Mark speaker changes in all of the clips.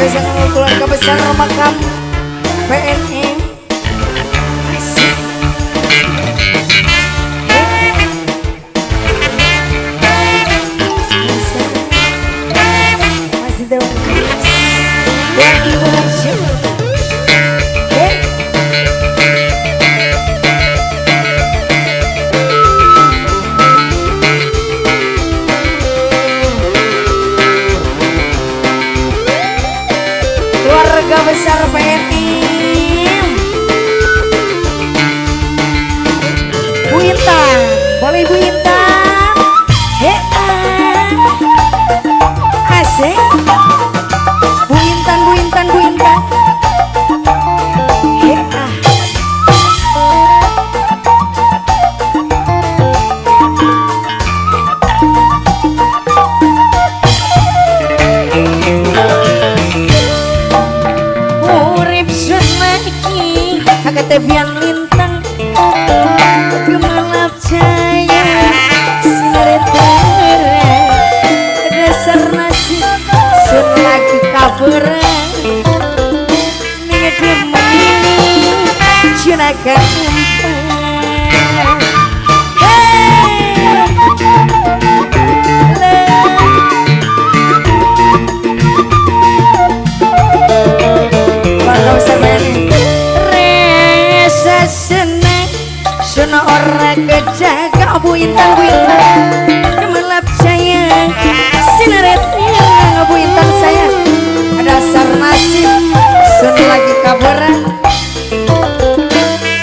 Speaker 1: Spesial keluarga besar makam PNI. Asik. Masih dewa. Keluarga besar PNI. Bu Intan, boleh Bu Intan. Asik. Bu Intan, Bu Intan, Bu Intan. Ketebian lintang gemelap cahaya sinar terang dasar nasib sun lagi kaburan ning demeni juragan senang ora kejaga Bu Intan, Bu Intan gemelap jaya sinar terang Bu Intan sayang dasar nasib sun lagi kabaran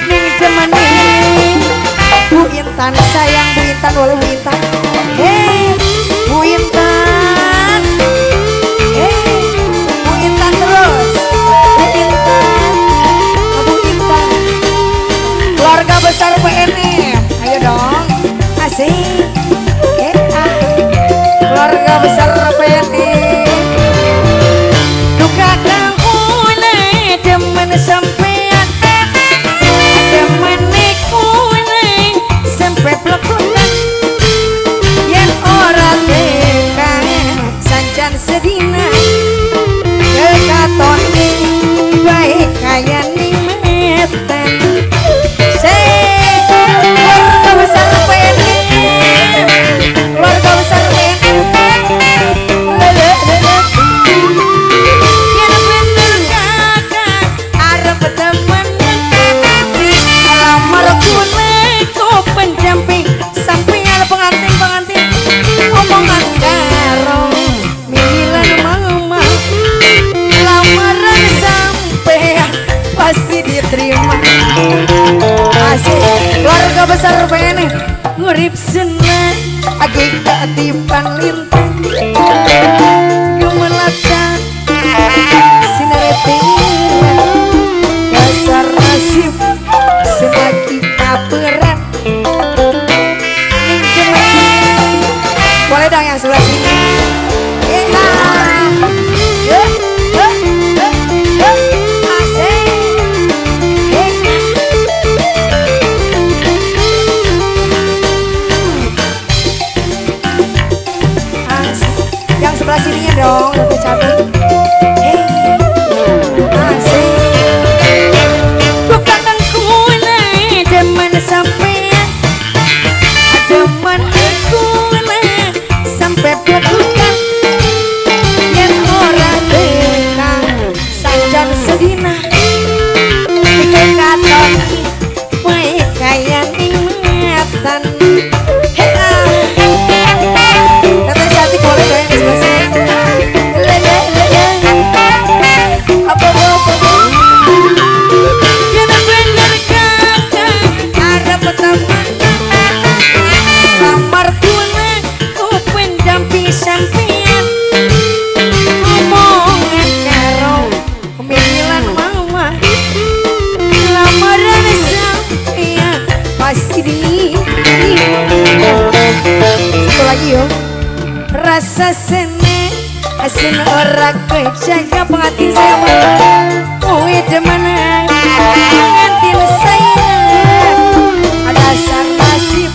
Speaker 1: ning demeni Bu Intan sayang, Bu Intan boleh Bu Intan. Hey Bu Intan, hey Bu Intan terus Bu Intan, Bu Intan. Keluarga besar PNI, ayo dong, asik. Keluarga besar PNI. Duka kang ule demen sampean, demen kule sampai plekunan. Yen ora tekan sanjan sedina, kekaton bae kaya ning metan. Keluarga besar PNI, keluarga besar PNI. Yen bener kakak arep temenan, lamar kule ku pendamping sampeyan pengantin pengantin omongan karo mimilan mama, lamaran sampeyan pasti diterima. Asik. Keluarga besar PNI ngurip senang aku ketipan lintang gemelap sinar terang dasar nasib semakin kaperan. Boleh dong yang sebelah sini. Yang sebelah sininya dong, lebih cantik. Asik. Bukan kule demen sampean, demen kule sampai pelekukan. Yen ora tekan sanjan sedina, katon bae kaya ning matan. Omongan karo mimilan mama, lamaran sampeyan pasti diterima. Satu lagi yo. Rasa seneng asin ora kejaga pengantin saya kowe demenan pengantin saya dasar nasib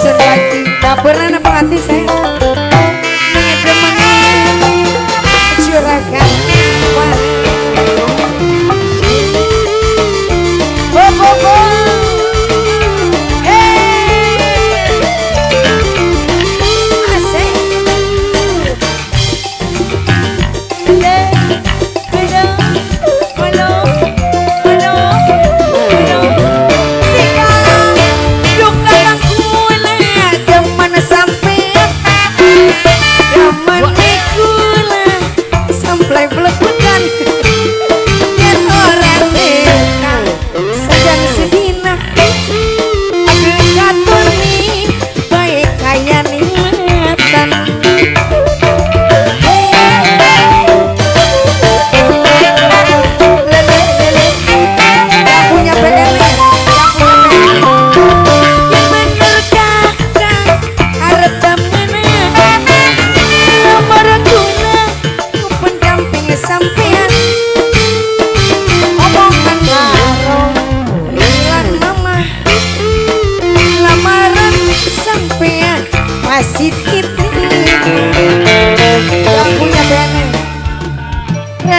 Speaker 1: selagi kabaran pengantin saya demenan juragan.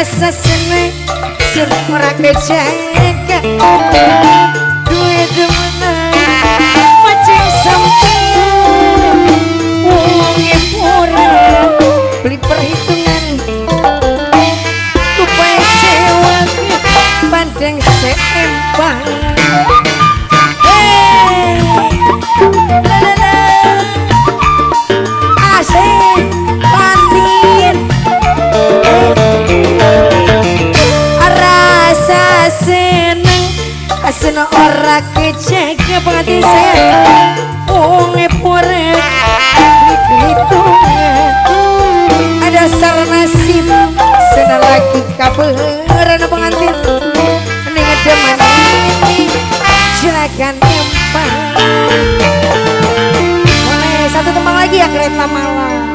Speaker 1: Rasa seneng sing ora kejaga duwe demenan mancing sampeyan wonge pura beli perhitungan lupa sewa pandang seempang. Hey, la la la, asik pantin. Rasa seneng seneng ora kejaga pengantin saya wonge pura perhitungan ada nasib senang lagi kaberan pengantin ning demen ini juragan empang. Boleh satu tembang lagi ya, kereta malam.